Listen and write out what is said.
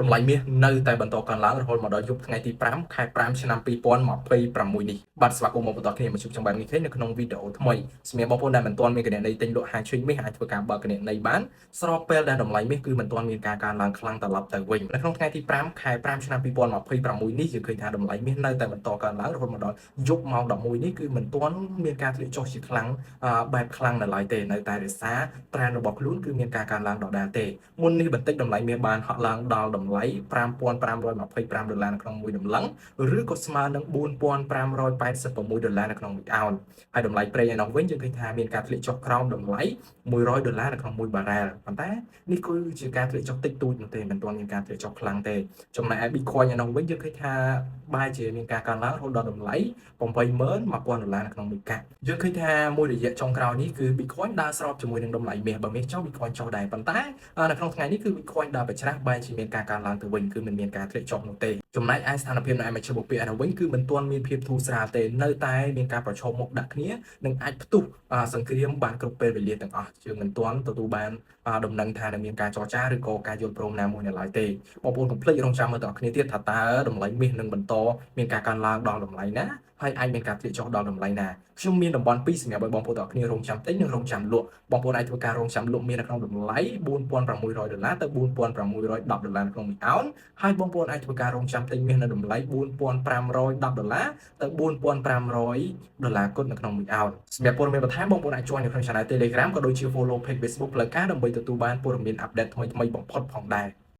តម្លៃមាសនៅតែបន្តកើនឡើងរហូតមកដល់យប់ថ្ងៃទី5ខែ5ឆ្នាំ2026នេះបាទស្វាគមន៍មកបន្តគ្នាមកជួបខ្ញុំបាទនេះឃើញនៅក្នុងវីដេអូថ្មីសម្រាប់បងប្អូនដែលមិនទាន់មានគណនីទិញលក់ហាងឆេងមាសអាចធ្វើការបើកគណនីបានស្របពេលដែលតម្លៃមាសគឺមិនទាន់មានការកើនឡើងខ្លាំងត្រឡប់ទៅវិញនៅក្នុងថ្ងៃទី5ខែ5ឆ្នាំ2026នេះយើងឃើញថាតម្លៃមាសនៅតែបន្តកើនឡើងរហូតមកដល់យប់ម៉ោង11នេះគឺមិនទាន់មានការធ្លាក់ចុះជាខ្លាំងបែបខ្លាំងនៅឡើយទេនៅតែរក្សា trend របស់ខ្លួនគឺមានការកើនឡើងដដែលទេមុននេះបន្តិចតម្លៃមាសបានហក់ឡើងដល់តម្លៃ5525ដុល្លារនៅក្នុងមួយតម្លឹងឬក៏ស្មើនឹង4586ដុល្លារនៅក្នុងមួយអោនហើយតម្លៃប្រេងឯណោះវិញយើងឃើញថាមានការធ្លាក់ចុះក្រោមតម្លៃ100ដុល្លារនៅក្នុងមួយបារ៉ែលប៉ុន្តែនេះគឺជាការធ្លាក់ចុះតិចតួចនោះទេមិនទាន់មានការធ្លាក់ចុះខ្លាំងទេចំណែកឯ Bitcoin ឯណោះវិញយើងឃើញថាបែរជាមានការកើនឡើងរហូតដល់តម្លៃ81000ដុល្លារនៅក្នុងមួយកាក់យើងឃើញថាមួយរយៈចុងក្រោយនេះគឺ Bitcoin ដើរស្របជាមួយនឹងតម្លៃមាសបើមាសចុះ Bitcoin ចុះដែរប៉ុន្តែនៅក្នុងថ្ងៃនេះគឺ Bitcoin ដើរប្រច្រាស់បែរជាមានការកើនឡើងទៅវិញគឺមិនមានការធ្លាក់ចុះនោះទេចំណែកឯស្ថានភាពនៅឯមជ្ឈបុព្វឯនោះវិញគឺមិនទាន់មានភាពធូរស្រាលទេនៅតែមានការប្រឈមមុខដាក់គ្នានិងអាចផ្ទុះសង្គ្រាមបានគ្រប់ពេលវេលាទាំងអស់ជាមិនទាន់ទទួលបានដំណឹងថានឹងមានការចរចាឬក៏ការយល់ព្រមណាមួយនៅឡើយទេបងប្អូនកុំភ្លេចរងចាំមើលទាំងអស់គ្នាទៀតថាតើតម្លៃមាសនឹងបន្តមានការកើនឡើងដល់តម្លៃណាហើយអាចមានការធ្លាក់ចុះដល់តម្លៃណាខ្ញុំមានតំបន់2សម្រាប់ឲ្យបងប្អូនទាំងអស់គ្នារងចាំទិញនិងរងចាំលក់បងប្អូនអាចធ្វើការរងចាំលក់មាននៅក្នុងតម្លៃ4600ដុល្លារទៅ4610ដុល្លារក្នុងមួយអោនហើយបងប្អូនអាចធ្វើការរងចាំទិញមាសនៅតម្លៃ4510ដុល្លារទៅ4500ដុល្លារគត់នៅក្នុងមួយអោនសម្រាប់ព័ត៌មានបន្ថែមបងប្អូនអាច join នៅក្នុង Channel Telegram ក៏ដូចជា follow page Facebook ផ្លូវការដើម្បីទទួលបានព័ត៌មាន update ថ្មីៗបំផុតផងដែរ។